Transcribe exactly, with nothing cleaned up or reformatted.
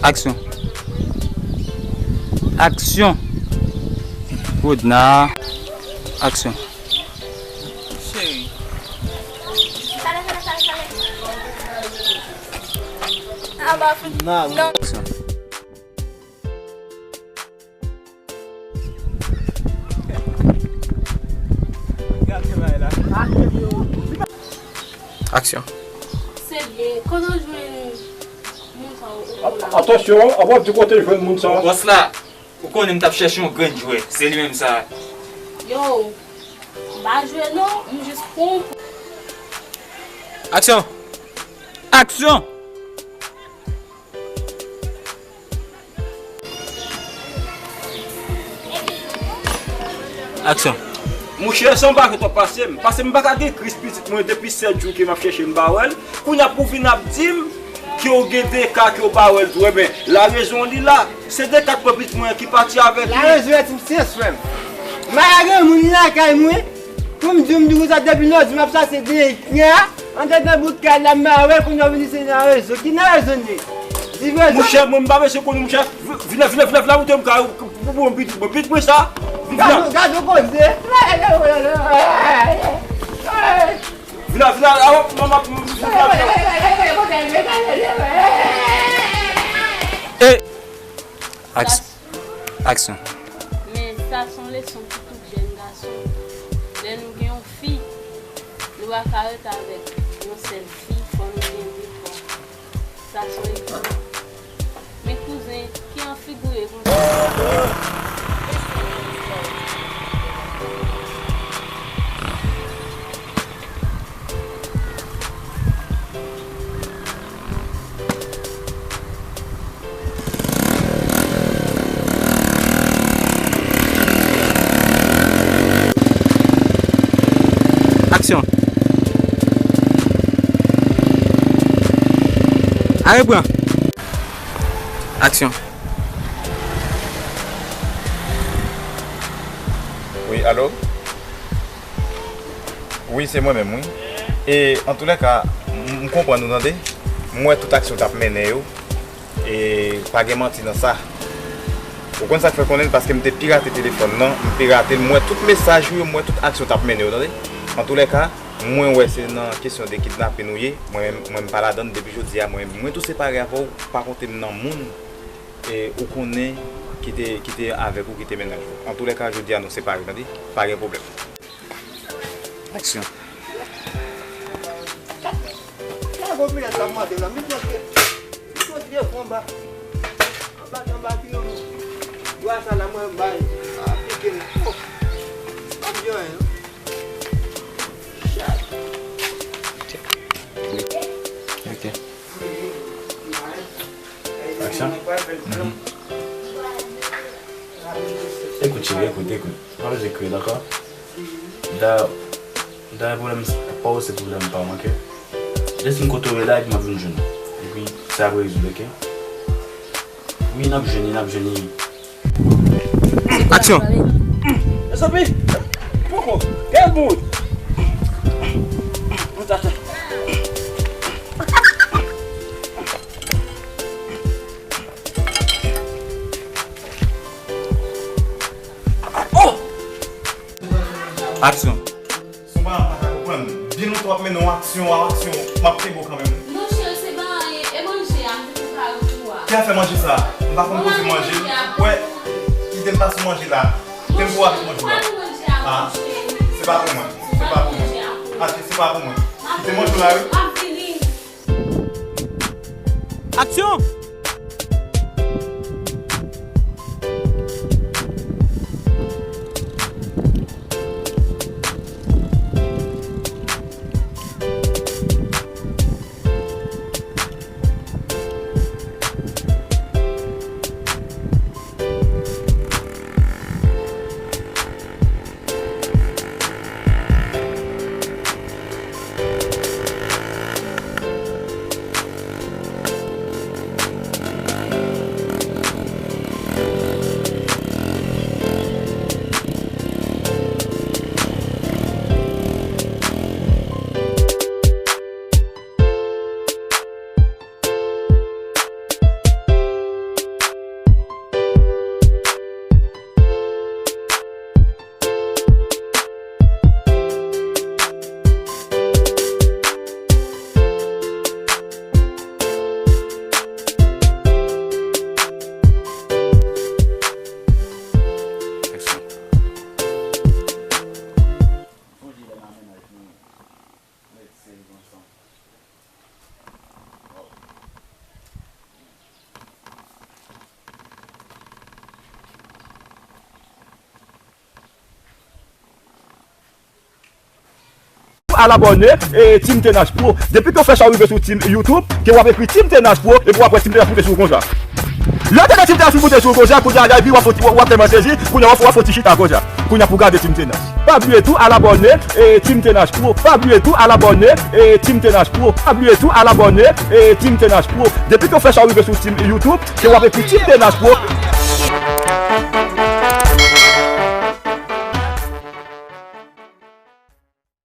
Aksyon. Aksyon. Rodna. Aksyon. Cheri. Aksyon. Aksyon. Se byen. Kote w jwenn moun sa yo? Atansyon, w ap di kote w jwenn moun sa. Bòs la, ou konnen m t ap chèche yon grenn jwè. Se li menm sa. Yo, m pa jwe non, m jis pran yon. Aksyon! Aksyon! Aksyon. Monchè, sa m pa fè twò pase m. Paske m pa ka gen kriz pitit mwen depi sèt jou ke m ap chèche m pa wè l. Kounye a pou w vin ap di m ke w gen de ka ke w pa wè l tou. Ebyen, larezon li la. Se de kat pran pitit mwen ki pati avèk li. Larezon e ti m syans, frè m. M pa ka gen moun lakay mwen. Pou m di w, m di konsa depi lòt jou m ap chache de ka. Antretan bout kay la, m pa wè l, kounye a w vin di se nan rezo. Ki nan rezo n ye? Di vrè sa. Monchè, mwen m pa bezwen konnen, monchè. Vin la, vin la, vin la, vin la, montre m kay ou, pou, pou, pou, pou, pou, pou sa. Vin la. Gade, gade w koze. Vin la, vin la, a, manman, vin la, vin la. E, aks-, aksyon. Men sa se yon leson pou tout jèn gason. Lè nou gen yon fi, nou pa ka ret avèk yon sèl fi, fò nou gen de, twa. Sa se yon egzanp. Men kouzen, ki an figire konsa. Aksyon. A repran. Aksyon. Wi, alo? Wi, se mwen menm, wi. E, antoulèka, m, m konprann ou, tande. M wè tout aksyon w t ap mennen yo. E pa gen manti nan sa. Ou konn sa k fè konnen l, paske m te pirate telefòn nan, m pirate l, m wè tout mesaj ou yo, m wè tout aksyon w t ap mennen yo, tande. Antoulèka, mwen wè se nan kesyon de kidnape nou ye, mwen menm, mwen m pa ladann, depi jodi a, mwen, mwen tou separe avè w, pa konte m nan moun, e, ou konnen ki te, ki te avèk ou, ki te mennaj ou. Antoulèka, jodi a, nou separe, tande, pa gen pwoblèm. Aksyon. Sa gwo pinèz la mande la, mi kontre, mi kontre fon ba. Anba, anba, ki nou. Dwa sa la, mwen, bay. A, pike m. Oh. Pa m di anyen, non. Chat. Ok. Aksyon. Mhm. Ekout, cheri, ekout, ekout. Pa bezwen kriye, dakò? Da, da pwoblèm pa w, se pwoblèm pa m, ok? Lè fin kote w ye la, epi m ap vin jwenn ou. Epi, sa ap rezoud, ok? Wi, n ap jwenn li, n ap jwenn li. Aksyon. Mezanmi, poko, kèl bout. Oh! Aksyon. Son pa, pa ka konprann. Byen lontan w ap mennen yon aksyon, yon aksyon, m ap kenbe w kanmenm. Non, cheri, se pa anyen. E manje a, m te prepare pou ou a. Ki afè manje sa? M pa konn koze manje. Wè, kite m pase manje la. Kite m pou avèk manje la. Ah, se pa pou mwen. Se pa pou mwen. Ah, se pa pou mwen. Kite manje la, wi. Aksyon! al abòne e Team Tenash Pro. Depi ke w fè sa w rive sou Team YouTube, ke w ap ekri Team Tenash Pro, epi w ap wè Team Tenash Pro te sou konsa. Lè w tande Team Tenash Pro te sou konsa, kounye a la epi w ap fè, w ap tèlman sezi, kounye a w ap fè, w ap fè ti chita konsa. Kounye a pou gade Team Tenash. Pa bliye tou al abòne e Team Tenash Pro. Pa bliye tou al abòne e Team Tenash Pro. Pa bliye tou al abòne e Team Tenash Pro. Depi ke w fè sa w rive sou Team YouTube, ke w ap ekri Team Tenash Pro.